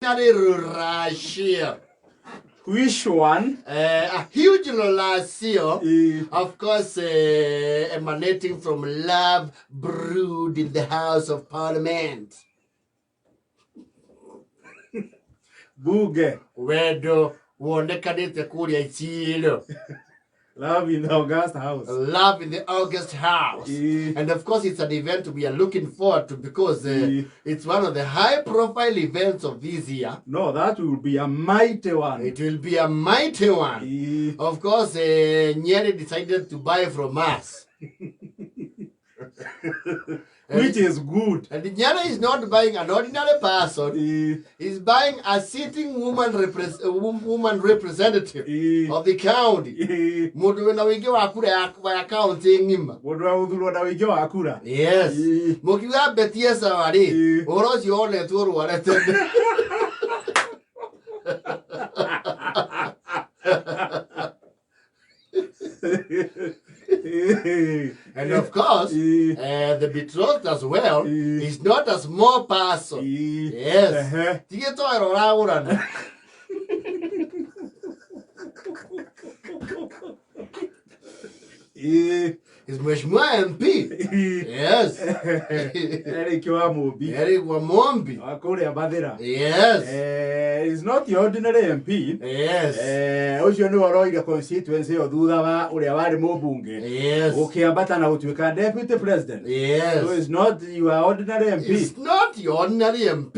Ordinary ruracio. Which one? A huge ruracio, of course, emanating from love brewed in the House of Parliament. Bunge. Wendo wonekanĩte kũrĩa Isiolo. Love in the August House. Love in the August House. And of course, it's an event we are looking forward to because it's one of the high profile events of this year. No, that will be a mighty one. It will be a mighty one. Of course, Nyeri decided to buy from us. Which is good. And Nyeri is not buying an ordinary person. He's buying a sitting woman, woman representative of the county. Mundu wina wingi wa kura ya county ng'ima. Mundu wa guthurwo na wingi wa kura. Yes. Mukiuga Betty Esau rĩ, ũhoro ũcio wonetwo rware tene. And of course, the betrothed as well is not a small person. Yes. Ti gĩtoero ũragũrana. Is Mheshimiwa MP. Yes. Eric wa Mumbi. Eric wa Mumbi. Wa kũrĩa Mathĩra. Yes. Is not the ordinary MP. Yes. Ũcio nĩwe ũroire constituency ĩyo thutha wa ũrĩa warĩ mũmbunge. Yes. Gũkĩambata na gũtuĩka deputy president. Yes. So it's not your ordinary MP. It's not your ordinary MP.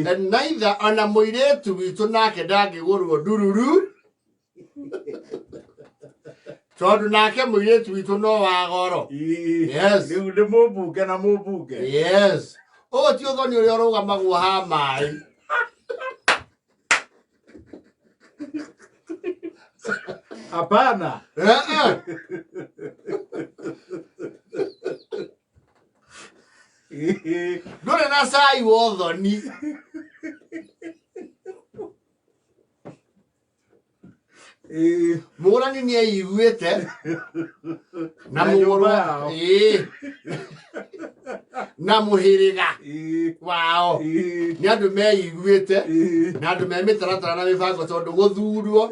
And neither ona mũirĩtu witũ nake ndangĩgũrwo ndururu. Tondũ nake mũirĩtu witũ no wa goro. Yes. Rĩu nĩ mũmbunge na mũmbunge. Yes. Ũyũ ti ũthoni ũrĩa ũrũgamagwo ha maĩ. Hapana. Eh, eh. Ndũrĩ na cai wa ũthoni. Mũgũrani nĩ eiguĩte na Na mũgũrwo nyũmba yao. Ĩĩ. Na mũhĩrĩga wao nĩ andũ meiguĩte na andũ me mĩtaratara na mĩbango tondũ gũthurwo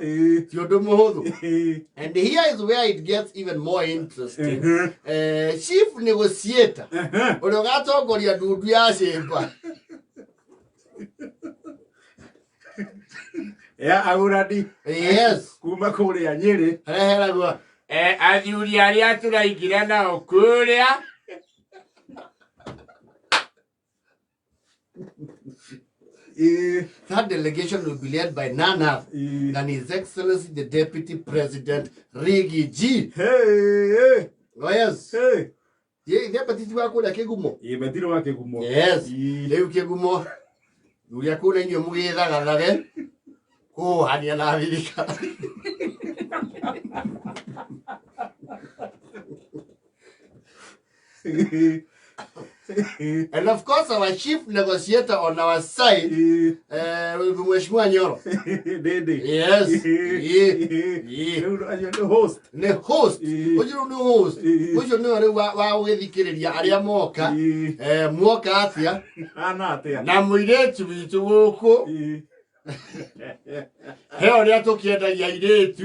ti ũndũ mũhũthũ. And here is where it gets even more interesting. Chief negotiator ũrĩa ũgatongoria ndundu ya cĩmba Ya agũrani. Yes. Kuma kũrĩa Nyĩrĩ. Reheragwo athuri arĩa tũraingĩra nao kũrĩa. That delegation will be led by none other than His Excellency the Deputy President Riggy G. Hey, hey. Oh yes. Hey. Ye, deputy ti wa kũrĩa Kĩgumo. Ĩ, Betty wa Kĩgumo. Yes. Rĩu Kĩgumo ũrĩa kũrĩa inyuĩ mũgĩthagathage kũhania na thirikari. And of course our chief negotiator on our side will be Mheshimiwa Nyoro. Dede. Yes. Yeah. Rĩu acio nĩ host. Nĩ host. Ũcio nĩ host. Ũcio nĩwe rĩu wa gũgĩthikĩrĩria arĩa moka. Muoka atĩa? Hana atĩa? Na mũirĩtu witũ gũkũ. He ũrĩa tũkĩendagia airĩtu.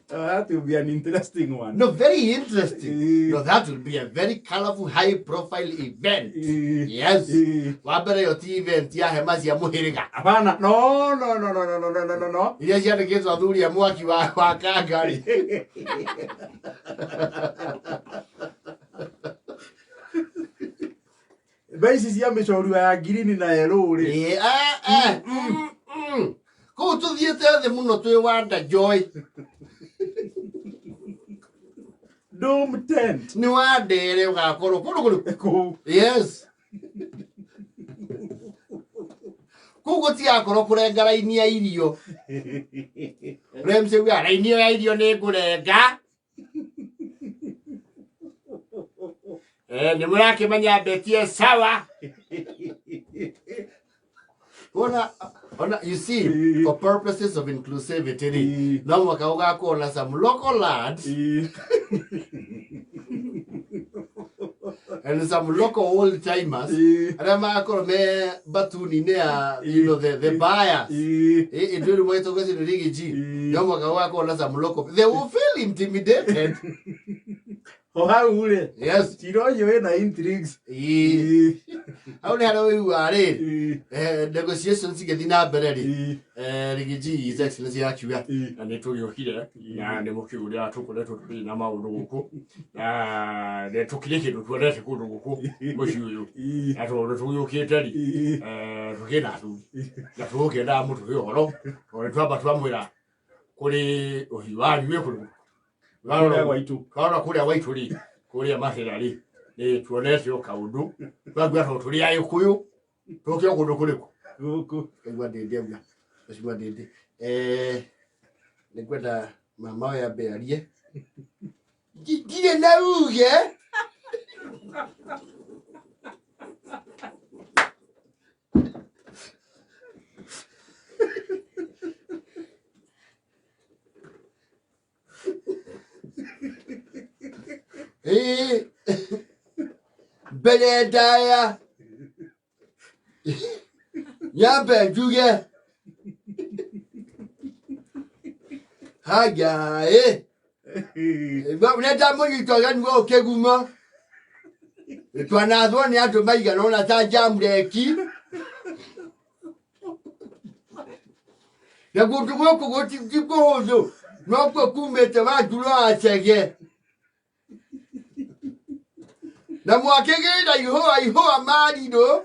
Oh, that will be an interesting one. No, very interesting. No, that will be a very colorful, high profile event. Yes. Wa mbere yo ti event ya hema cia mũhĩrĩga. Hapana. No, no, no, no, no, no, no, no, no, no. Iria ciandĩkĩtwo athuri a mwaki wa kangari. Mbe ici cia mĩcorua ya ngirini na yellow rĩ. Kũu tũthiĩte thĩ mũno twĩ Wanda Joy. Dome tent. Nĩ wandere ũgakorwo kũndũ kũrĩkũ? Kũu. Yes. Kũu gũtigakorwo kũrenga raini ya irio. Ũrĩa MC augaga, raini ĩyo ya irio nĩ ngũrenga. Nĩ mũrakĩmenya Betty e sawa. Ona, you see, for purposes of inclusivity, no mwaka ũgakorwo na some local lads. And some local old timers arĩa magakorwo me batuni-inĩ ya the buyers. Ĩndũ rĩu magĩtongoretio nĩ Riggy G, no mũhaka gũgakorwo na some local, they will feel intimidated. O hau rĩ, cira ũcio wĩna intrigues. Ĩĩ. Hau nĩ harĩa ũiguaga rĩ, negotiations igĩthiĩ na mbere rĩ, Riggy G, His Excellency akiuga, na nĩ tũgĩũkire na nĩ mũkĩũĩ ũrĩa tũkoretwo tũrĩ na maũndũ gũkũ, na nĩ tũkĩrĩ kĩndũ tuonete kũndũ gũkũ mũciĩ ũyũ, na tondũ tũgĩũkĩte rĩ, tũkĩrĩ na athuri na tũgũkĩendaga mũtũhe ũhoro, tondũ nĩ twamba twamwĩra kũrĩ ũhiũ wa riũĩ kũrĩ Kũrĩa gwaitũ. Twarora kũrĩa gwaitũ rĩ, kũrĩa mahĩra rĩ, nĩ tuonete o kaũndũ twagua, tondũ tũrĩ Agĩkũyũ tũke o kũndũ kũrĩkũ? Gũkũ. Kaigua ndĩndĩ auga mheshimiwa ndĩndĩ, nĩ ngwenda mama we ambe arie. Ndirĩ na uge. Ĩĩ, mbere ndaya nyambe njuge haja ĩ nenda mũnyita ũgeni wa ũkĩgumo twanathwo nĩ andũ maigana ũna ta jamreki, na kũndũ gũkũ gũti kũhũthũ, nokuo kumĩte wanjuro wa Chege na mwakĩgĩra ihũa ihũa marirũ.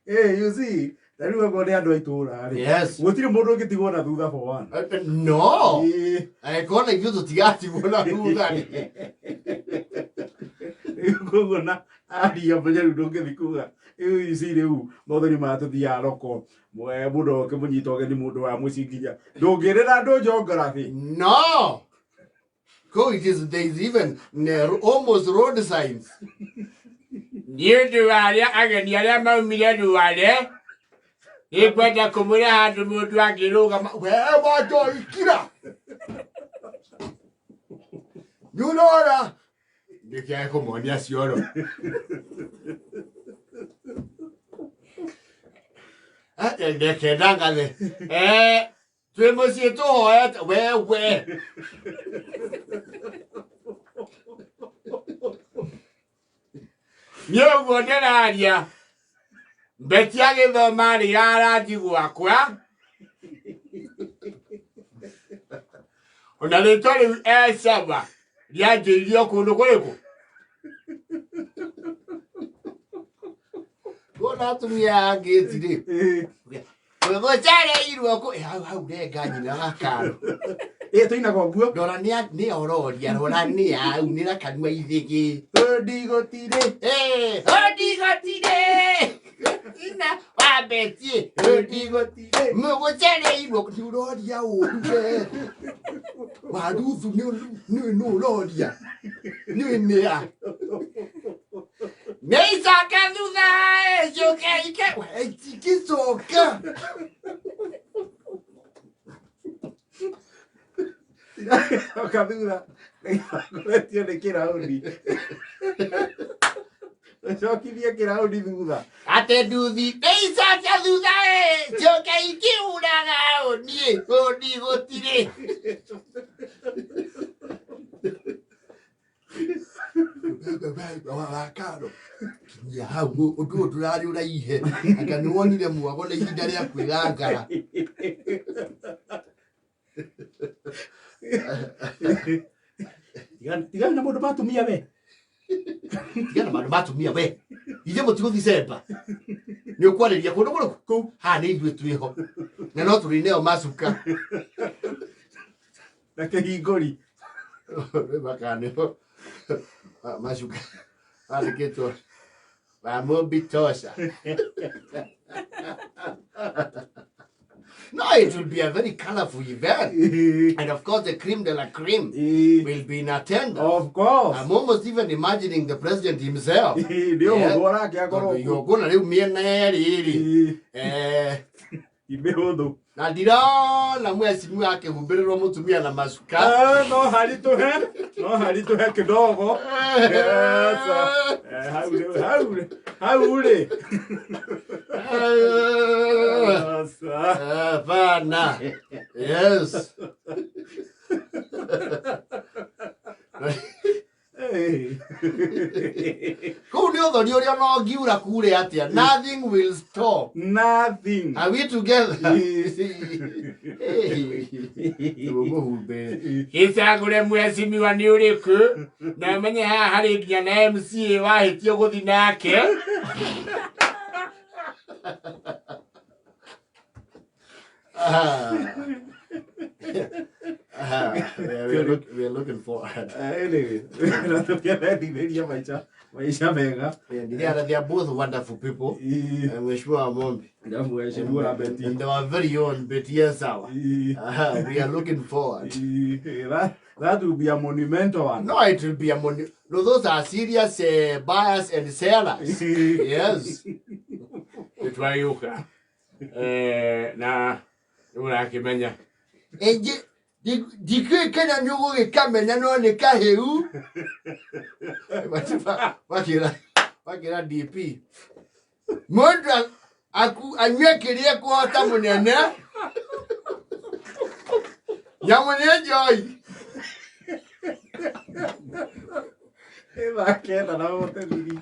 You see, ta rĩu okorwo nĩ andũ a itũũra rĩ, gũtirĩ mũndũ ũngĩtigwo na thutha for one. No angĩkorwo na ithuĩ tũtigatigwo na thutha rĩ. Rĩu koguo na aria menye rĩu ndũngĩthi kuga rĩu you see, rĩu maũthoni maya tũthiaga roko mũndũ oke mũnyita ũgeni, mũndũ wa mũciĩ, nginya ndũngĩrĩra andũ geography. No. Go, it is, there is even almost road signs. Nĩ ũndũ wa arĩa ageni arĩa maumire Rware, nĩngwenda kũmwĩra handũ mũndũ angĩrũgama. We wanjoikira. Nĩ ũrora. Nĩkĩage kũmonia cioro. Reke ndangathe. Twĩ mũciĩ tũhoete wewe. Nĩ ũguo ndĩraria, Beti agĩthoma rĩ arathi gwakwa, ona rĩtwa rĩu ecawa rĩanjĩirio kũndũ kũrĩkũ kuona atumia angĩti rĩ gũcereirwo kũ hau hau renga nyina wa karo. Tũinaga ũguo. Rora nĩ ororia, rora nĩ aunĩra kanua ithĩgĩ. Ndigũtirĩ. Ndigũtirĩ ina wambetie. Ndigũtirĩ. Mũgũcereirwo nĩ ũroria ũru we waruthu nĩ nũ ũroria nĩ nĩa nĩ icoke thutha coke ike itingĩcoka. Coka thutha koretio nĩ kĩraũni, ũcokithie kĩraũni thutha. Ate nduthi nĩ icoke thutha coke ikiuraga niĩ ũni gũtirĩ. Wakaro kinyia hau ũndũ ũyũ ndũrarĩ ũraihe, anga nĩ wonire mwago na ihinda rĩa kwĩgangara. Tigana na maũndũ ma atumia we. Tigana maũndũ ma atumia we, ithuĩ mũtigũthi cemba nĩ ũkwarĩria kũndũ kũrĩkũ kũu? Haha nĩ ithuĩ twĩho na no tũrĩ neo macuka. Na kĩhingũri. Makanĩho macuka mandĩkĩtwo Wamũmbi tosha. No, it will be a very colorful event. And of course, the cream de la cream will be in attendance. Of course. I'm almost even imagining the president himself. Nĩ ũhũthũ orake akorwo Tondũ igongona rĩu mĩena yerĩ rĩ. Ti mĩhũthũ. Na ndirona mwecimiwa akĩhumbĩrĩrwo mũtumia na macuka. No haritũhe, no haritũhe kidogo. Yes. Hau rĩ, hau rĩ, hau rĩ. Yes. Hapana. Yes. Kũu nĩ ũthoni ũrĩa no ngiura kure atĩa. Nothing will stop. Nothing. Are we together? Mũhumbĩre. Gĩcagũre mwecimiwa nĩ ũrĩkũ na ũmenye haha harĩ nginya na MCA wahĩtio gũthi nake. We are looking forward. Anyway, na tũkĩendithĩria maica maica mega. They are both wonderful people. Mheshimiwa Mombi. Na mheshimiwa Betty. And our very own Betty Sawa. We are looking forward. That will be a monumental one. No, it will be a No, those are serious buyers and sellers. Yes. Nĩtwagĩũka na nĩũrakĩmenya. Ndikĩũĩ kana nĩ ũgũgĩkamenya no nĩ kahĩu. Wakĩra DP. Mũndũ anyue kĩrĩa ekũhota mũnene. Nyamũ nĩ njoi. Thaa 9 na wote thiri.